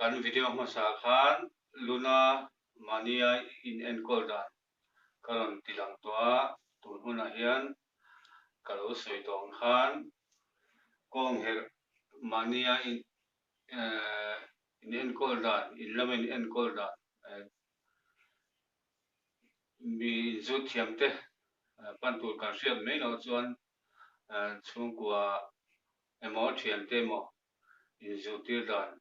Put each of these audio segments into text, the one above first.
Kan video hmasa khan Luna mahnia in enkawl dan ka rawn ti lang tawh a, tun hunah hian ka lo sawi tawh ang khan kawngherh mahnia in in enkawl dan, in lama in enkawl dan mi inzut thiam te pan tur kan hriat mai loh chuan chhungkua emaw thiante emaw inzirtir dan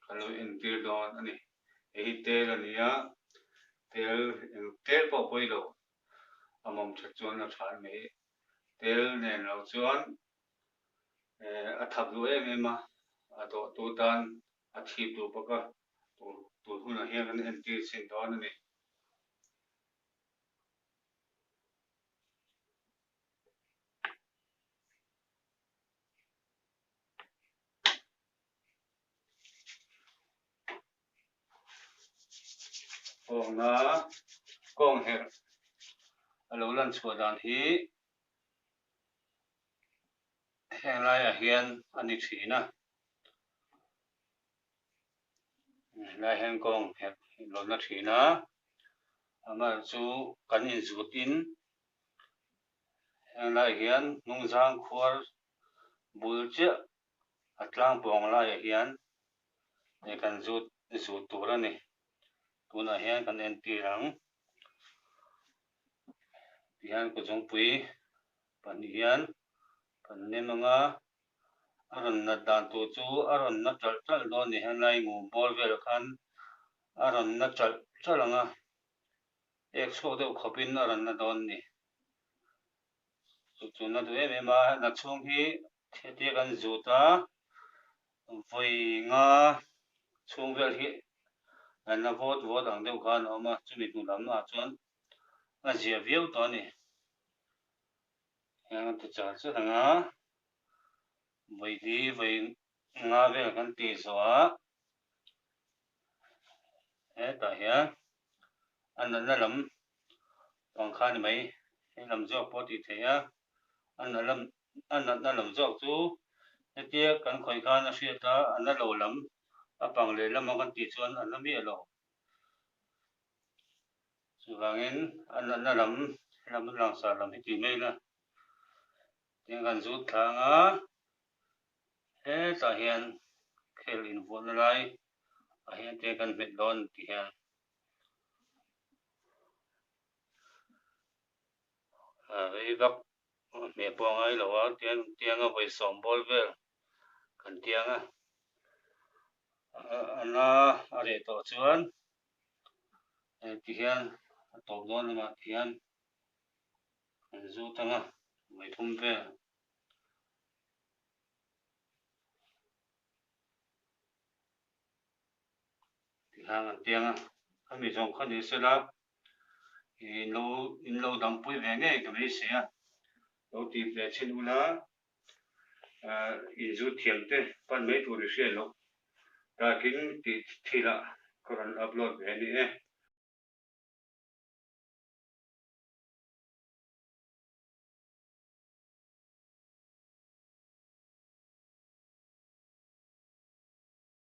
kan lo entir dawn a ni. Hei hi tel a ni a, tel eng tel pawh pawi lo a mawm that chuan a tha a ni. Tel nen lo chuan a thap duh em em a, a dawhtu tan a thip duh bawk a, tun hunah hian kan entir chhin dawn a ni. Kawngna kawng herh a lo lan chhuah dan hi heng laiah hian a ni thin a, helai hian kawng herh a lo na thin a, amaherawhchu kan inzut in heng laiah hian hnungzang khuar bul chiah a tlang pawng laiah hian ih kan zut zut tur a ni tunah hian kan entir ang tihian kawchungpui pahnih hian kan nem ang a a rawn nat dan tur chu a rawn na ṭalh ṭalh dawn ni hian lai mu bawr velah khan a rawn na ṭalh ṭalh ang a ek chhuak deuh khawpin a rawn na dawn ni. Chu chu na duh em em a, na chhung hi hetia kan zut a, vawi nga chhung vel hi na vawt vawt ang deuh khan a awm a, chumi hnu lam ah chuan a zia viau tawh a ni. Heng an ti char char ang a, vawi li vawi nga vel kan tih zawh ah hetah hian a natna lam pang kha a ni mai he lam zawk pawh a tih theih a a nat lam a natna lam zawk chu hetia kan khawih khan a hriat a a na lo lam a pang leh lam a kan tih chuan a na miah lo chuvangin a natna lam lam langsar lam hi tih mai ila tin kan zut thlang a. Hetah hian khel invuahna lai ah hian te kan hmet dawn tih hian rei vak hmeh pawh a ngai lo a tiang tianga vawi sawm bawr vel kan tiang a a na a reh tawh chuan ti hian a tawp dawn lamah ti hian kan zut ang a vawi thum vel. Tihang an piang a, khami zawng kha ni sela in lo in lo dampui ve ngei ka beisei a, lo tih ve chhin ula in zut thiam te pan mai tur i hriat loh takin tih thilah ka rawn upload ve a ni e.